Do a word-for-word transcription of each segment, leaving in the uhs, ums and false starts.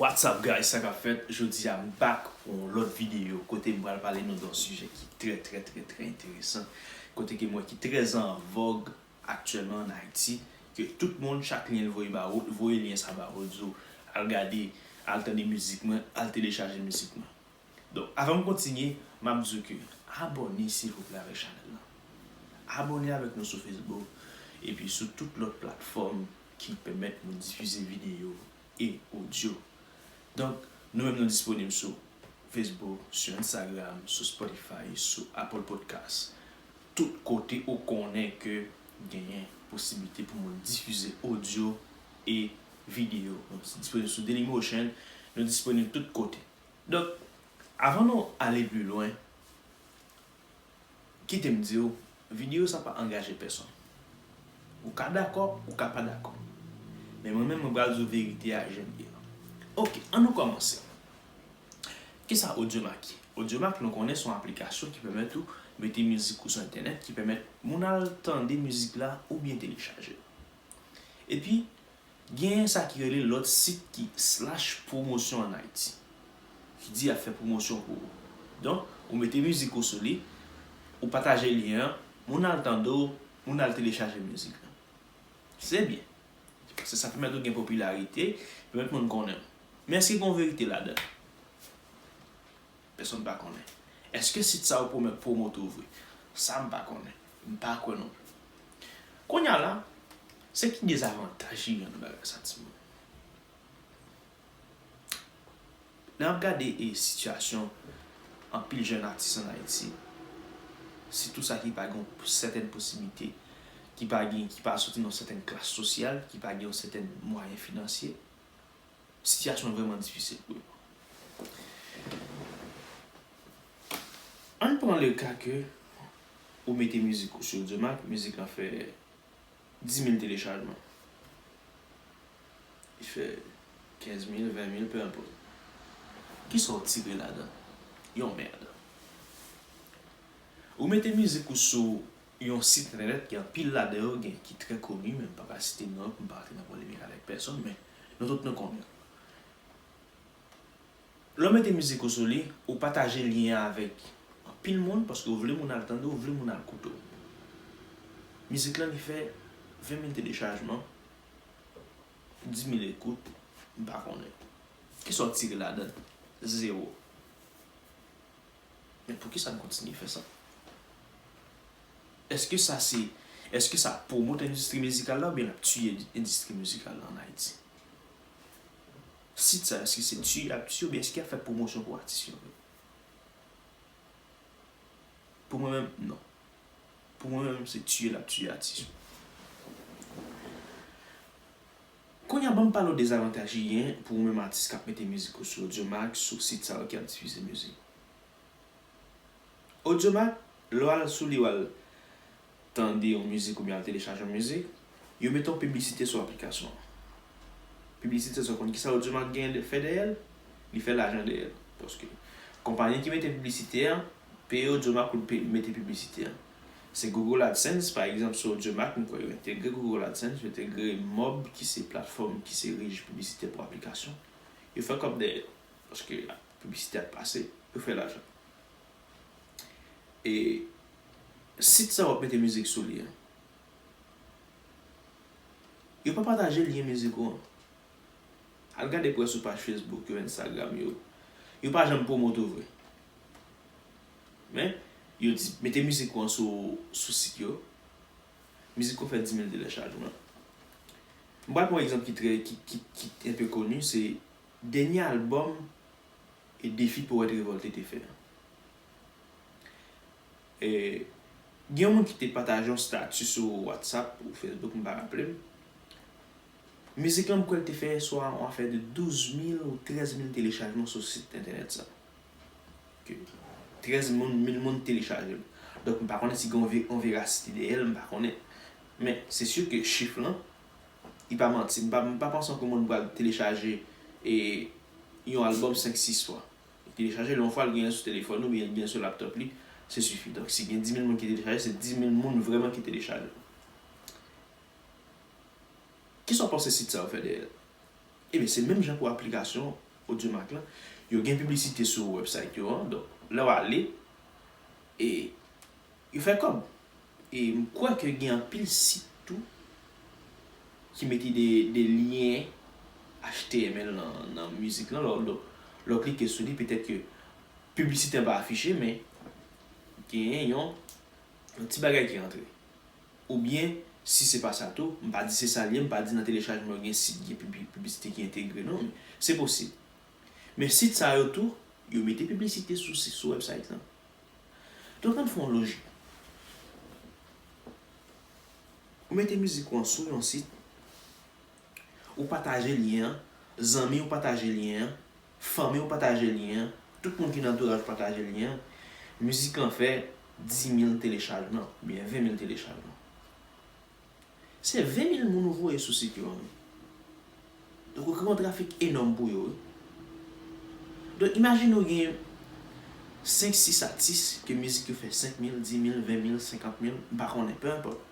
What's up guys, sa k ap fèt? Jodi a m back pou yon lòt videyo kote m pral pale nou de yon sijè ki trè trè trè trè enteresan, kote ke m wè ki trè an vòg aktyèlman an Ayiti, ke tout moun, chak lyen l voye ba ou, voye lyen sa ba ou, l di w al gade, al tande mizik mwen, al telechaje mizik mwen. Donk, avan m kontinye, m ap di w ke abòne silvouplè avèk chanèl la. Abòne avèk nou sou Facebook epi sou tout lòt platfòm ki pèmèt nou difize videyo e odyo. Donk, nou menm nou disponib sou Facebook, sou Instagram, sou Spotify, sou Apple Podcast. Tout kote ou konnen ke genyen posiblite pou moun difize odyo e videyo. Nou disponib sou Dailymotion, nou disponib tout kote. Donk, avan nou ale pli lwen, kite m di w, videyo sa pa angaje pèsonn. Ou ka dakò, ou ka pa dakò. Men mwen menm, mwen pral di w verite a jan l ye a. Oke, ann nou kòmanse. Kisa Audiomack ye? Audiomack, nou konnen, se yon aplikasyon ki pèmèt ou mete mizik ou sou entènèt, ki pèmèt moun al tande mizik la oubyen telechaje l. Epi, genyen sa ki rele lòt sit ki slash pwomosyon ann Ayiti, ki di y ap fè pwomosyon pou ou. Donk, ou mete mizik ou sou li, ou pataje lyen an, moun al tande w, moun al telechaje mizik la. Se byen. Paske sa pèmèt ou gen popilarite, pèmèt moun konnen w. Men èske gen yon verite ladan l? Pèsonn pa konnen. Èske sit sa yo pwomè-, pwomote w vre? Sa m pa konnen. M pa kwè non plis. Kounye a la, se ki dezavantaj ki gen nan bagay sa, timoun? Lè n ap gade, e, sitiyasyon anpil jèn atis ann Ayiti, sitou sa ki pa gen yon sètèn posiblite, ki pa gen, ki pa soti nan yon sètèn klas sosyal, ki pa gen yon sètèn mwayen finansye, sitiyasyon an vrèman difisil pou yo. Ann pran le ka ke ou mete mizik ou sou Audiomack, mizik lan fè dis mil telechajman. Li fè kenz mil, ven mil, pe enpòt. Kisa w tire ladan? Yon mèd. Ou mete mizik ou sou yon sit entènèt ki anpil ladan yo gen ki trè koni, men m pa ka site non yo pou m pa rantre nan polemik avèk pèsonn, men nou tout nou konnen. Lè w mete mizik ou sou li, ou pataje lyen an avèk anpil moun, paske w vle moun al tande w, w vle moun al koute w. Mizik lan, li fè ven mil telechajman, dis mil ekout, m pa konnen. Kisa w tire ladan l? Zewo. Men poukisa n kontinye fè sa? Èske sa se, èske sa ap pwomot endistri mizikal la oubyen l ap tiye endistri mizikal la ann Ayiti? Sit sa, èske se tiye l ap tiye oubyen èske l ap fè pwomosyon pou atis yo vre? Pou mwen menm, non. Pou mwen menm, se tiye l ap tiye atis yo. Kounye a, ban m pale w dezavantaj ki genyen pou ou menm atis k ap mete mizik ou sou Audiomack, sou sit sa yo ki ap difize mizik. Audiomack, lè w al sou li, w al tande yon mizik oubyen al telechaje yon mizik, yo mete yon piblisite sou aplikasyon an. Piblisite sa, w konn kisa Audiomack gen fè dèyè l? Li fè lajan dèyè l. Paske konpayi ki mete piblisite an peye Audiomack pou l pe-, mete piblisite an. Se Google AdSense, pa egzanp, sou Audiomack, m kwè yo entegre Google AdSense, yo entegre Mob, ki se platfòm ki se reji piblisitè pou aplikasyon. Yo fè kòb dèyè l. Paske piblisite ap pase, yo fè lajan. E sit sa w ap mete mizik sou li an, yo pa pataje lyen mizik ou an. Al gade pou w wè sou paj Facebook yo, Instagram yo. Yo pa janm pwomote w vre. Men, yo di, mete mizik ou an sou, sou sit yo. Mizik ou fè dis mil telechajman. M pral pran yon egzanp ki trè, ki, ki, ki enpe koni, se dènye albòm e Défi Poète Révolté te fè an. E, gen yon moun ki te pataje yon stati sou WhatsApp ou Facebook, m pa raple m. Mizik lan, m kwè l te fè swa yon afè de douz mil ou trèz mil telechajman sou sit entènèt sa. Ke trèz moun, mil moun telechaje l. Donk, m pa konnen si gen yon ve-, yon verasite dèyè l, m pa konnen. Men, se si ke chif lan, li pa manti. M pa, m pa panse ke yon moun pral telechaje, e, yon albòm senk, sis fwa. Li telechaje l yon fwa, l genyen l sou telefòn oubyen l genyen l sou laptòp li, se sifi. Donk, si gen dis mil moun ki telechaje, se dis mil moun vrèman ki telechaje l. Kisa w panse sit sa yo fè dèyè l? Ebyen, se menm jan pou aplikasyon Audiomack lan, yo gen piblisite sou website yo an. Donk, lè w ale, e, yo fè kòb. E m kwè ke gen anpil sit tou ki mete de, de lyen H T M L nan, nan mizik lan. Lè, lè, lè w klike sou li, petèt ke piblisite an pa afiche, men genyen yon, yon ti bagay ki rantre. Oubyen, si se pa sa tou, m pa di se sa l ye, m pa di nan telechajman yo gen sit, gen pibi-, piblisite ki entegre, non, men se posib. Men sit sa yo tou, yo mete piblisite sou, sou website lan. Donk, ann fè yon lojik. Ou mete mizik ou an sou yon sit, ou pataje lyen an, zanmi w pataje lyen an, fanmi w pataje lyen an, tout moun ki nan antouraj ou pataje lyen an, mizik lan fè dis mil telechajman, oubyen ven mil telechajman. Se ven mil moun ou voye sou sit yo an, wi. Donk, ou kreye yon trafik enòm pou yo, wi. Donk, imajine w gen senk, sis atis ke mizik yo fè senk mil, dis mil, ven mil, senkant mil, m pa konnen, peu importe.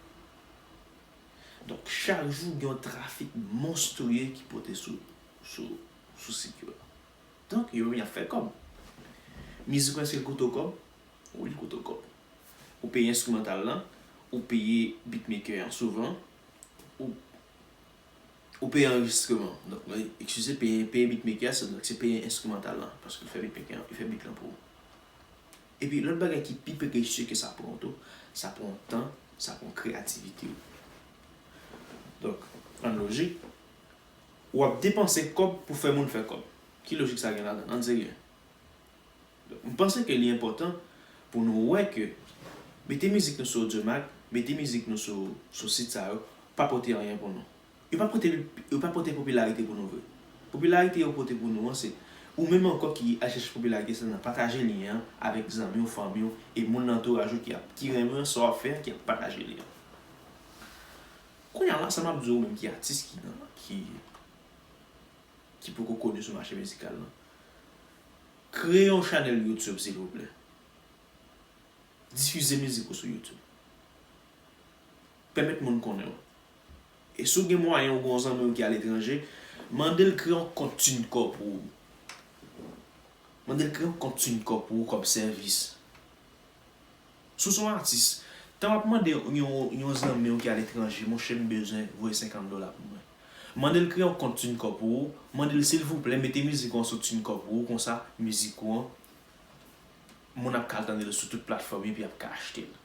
Donk, chak jou, gen yon trafik monstrye ki pote sou, sou, sou sit yo. Donk, yo menm y ap fè kòb. Mizik ou, èske l koute w kòb? Wi, li koute w kòb. Ou peye enstrimantal lan, ou peye beatmaker an souvan, ou, ou peye anrejistreman. Donk, eskize, peye, peye beatmaker, se, donk, se peye enstrimantal lan, paske l fè beatmaker an, li fè beat lan pou ou. Epi, lòt bagay ki pi presye ke sa pran tou, sa pran tan, sa pran kreyativite w. Donk, an lojik, w ap depanse kòb pou fè moun fè kòb. Ki lojik sa gen ladan? Ann serye. Donk, m panse ke li enpòtan pou nou wè ke mete mizik nou sou Audiomack, mete mizik nou sou, sou sit sa yo, pa pote anyen pou nou. Yo pa pote, yo pa pote popilarite pou nou vre. Popilarite yo pote pou nou an, se ou menm ankò ki al chèche popilarite sa nan pataje lyen an avèk zanmi w, fanmi w, e moun nan antouraj ou ki ap, ki renmen sa w ap fè an, ki ap pataje li an. Kounye a la, sa m ap di w menm ki atis ki nan, ki, ki poko koni sou mache mizikal lan. Kreye yon chanèl YouTube, silvouplè. Difize mizik ou sou YouTube. Pèmèt moun konnen w. E si w gen mwayen, ou gen yon zanmi w ki aletranje, mande l kreye yon kont TuneCore pou ou. Mande l kreye yon kont TuneCore pou ou kòm sèvis. Si w se yon atis, tan w ap mande yon, yon zanmi w ki aletranje, monchè, m bezwen voye senkant dola pou mwen. Mande l kreye yon kont TuneCore pou ou, mande l silvouplè mete mizik ou an sou TuneCore pou ou, konsa mizik ou an, moun ap ka al tande l sou tout platfòm yo, epi y ap ka achte l.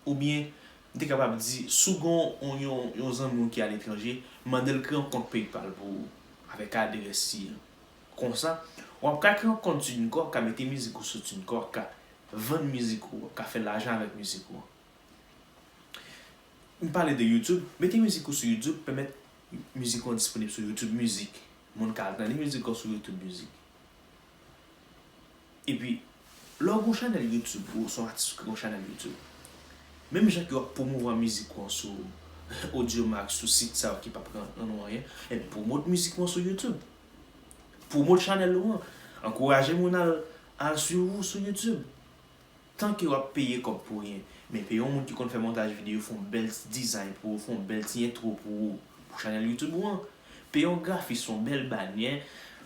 Oubyen, m te kapab di, si w gen yon, yon, yon zanmi w ki aletranje, mande l kreye yon kont PayPal pou ou, avèk adrès li an. Konsa, w ap ka kreye yon kont TuneCore, w ap ka mete mizik ou sou TuneCore, w ap ka vann mizik ou, w ap ka fè lajan avèk mizik ou. M pale de YouTube, mete mizik ou sou YouTube, pèmèt mizik ou an disponib sou YouTube Music. Moun ka al tande mizik ou sou YouTube Music. Epi, lè w gen yon chanèl YouTube, ou se yon atis ki gen yon chanèl YouTube, menm jan ke w ap pwomouvwa mizik ou an sou Audiomack, sou sit sa yo ki p ap rann ou anyen, ebyen, pwomot mizik ou an sou YouTube. Pwomot chanèl ou an. Ankouraje moun al, al swiv ou sou YouTube. Tan ke w ap peye kòb pou ryen, men peye yon moun ki konn fè montaj videyo, fè yon bèl ti dizay pou ou, fè yon bèl ti entwo pou ou, pou chanèl YouTube ou an. Peye yon grafis, fè yon bèl banyè,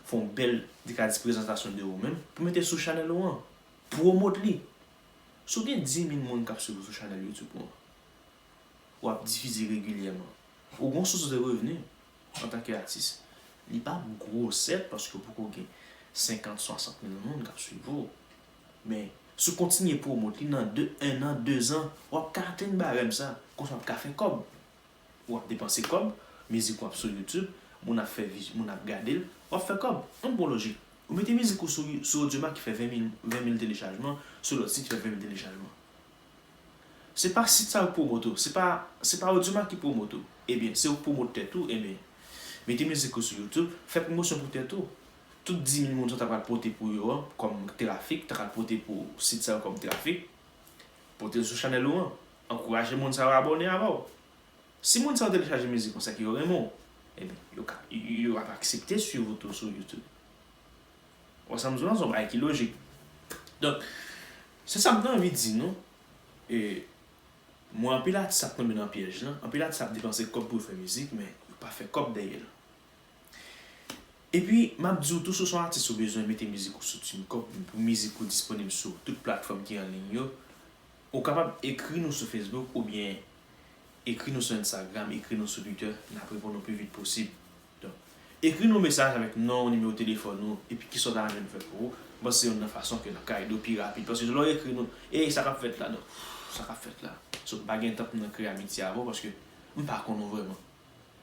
fè yon bèl, te ka di, prezantasyon de ou menm, pou mete sou chanèl ou an. Pwomot li. Si w gen dis mil moun k ap swiv ou sou chanèl YouTube ou an, w ap difize regilyèman. Ou gen yon sous de revni antanke atis. Li pa gwo, sèt, paske w poko gen senkant, swasant mil moun k ap swiv ou. Men, si w kontinye pwomot li nan de, en an, dezan, w ap ka atenn barèm sa. Konsa w ap ka fè kòb. W ap depanse kòb, mizik w ap sou YouTube, moun ap fè vi-, moun ap gade l, w ap fè kòb. Ann pran lojik. Ou mete mizik ou sou, sou Audiomack ki fè ven mil, ven mil telechajman, sou lòt sit ki fè ven mil telechajman. Se pa sit sa yo k pwomot ou, se pa, se pa Audiomack ki pwomot ou. Ebyen, se ou k pwomot tèt ou, ebyen, mete mizik ou sou YouTube, fè pwomosyon pou tèt ou. Tout dis mil moun sa w ta pral pote pou yo an, kòm trafik, ta pral pote pou sit sa yo kòm trafik, pote l sou chanèl ou an. Ankouraje moun sa yo abòne avè w. Si moun sa yo telechaje mizik ou, se ke yo renmen w. Ebyen, yo ka, yo, yo ap aksepte swiv ou tou sou YouTube. Ou wè sa m di w lan, se yon bagay ki lojik. Donk, se sa m te anvi di nou. E, m wè anpil atis ap tonbe nan pyèj lan. Anpil atis ap depanse kòb pou yo fè mizik, men yo pa fè kòb dèyè l. Epi, m ap di w tou, si w se yon atis ou bezwen mete mizik ou sou TuneCore, pou mizik ou disponib sou tout platfòm ki an liy yo, ou kapab ekri nou sou Facebook oubyen ekri nou sou Instagram, ekri nou sou Twitter, n ap reponn ou pi vit posib. Donk, ekri nou mesaj avèk non w, nimewo telefòn ou, epi kisa w ta renmen n fè pou ou. M panse se youn nan fason ke n ap ka ede w pi rapid. Paske lè w ekri nou, ey, sa k ap fèt la, donk, sa k ap fèt la. So, m pa gen tan pou m nan kreye amitye avè w, paske m pa konn ou vrèman.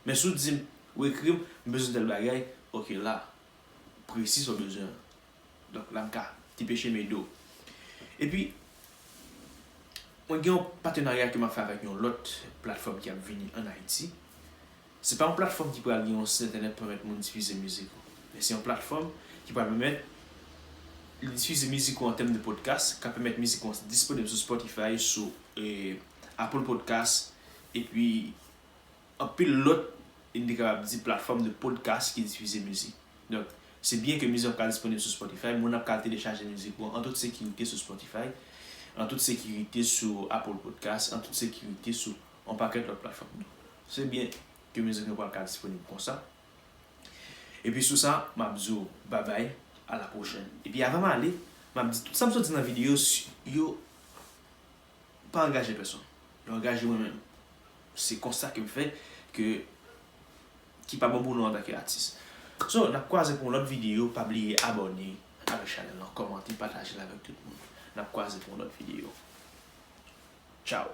Men si w di m, ou ekri m, m bezwen tèl bagay, oke, la, presi sa w bezwen an. Donk, la, m ka ti peche m ede w. Epi, mwen gen yon patenarya ke m ap fè avèk yon lòt platfòm ki ap vini ann Ayiti. Se pa yon platfòm ki pral gen yon sit entènèt pou pèmèt moun difize mizik ou. Men se yon platfòm ki pral pèmèt li difize mizik ou an tèm de podcast, ka pèmèt mizik ou an disponib sou Spotify, sou eh, Apple Podcast, epi anpil lòt, n te kapab di, platfòm de podcast ki difize mizik. Donk, se byen ke mizik ap ka disponib sou Spotify, moun ap ka telechaje mizik ou an tout sekirite sou Spotify, an tout sekirite sou Apple Podcast, an tout sekirite sou yon pakèt lòt platfòm tou. Se byen ke mizik nou pral ka disponib konsa. Epi sou sa, m ap di w babay, a la pwochèn. Epi avan m ale, m ap di tout sa m sot di nan videyo, yo pa angaje pèsonn. Yo angaje mwen menm. Se konsta ke m fè ke ki pa bon pou nou antanke atis. So, n ap kwaze pou yon lòt videyo. Pa bliye abòne avèk chanèl lan, kòmante, pataje l avèk tout moun. N ap kwaze pou yon lòt videyo. Tchao.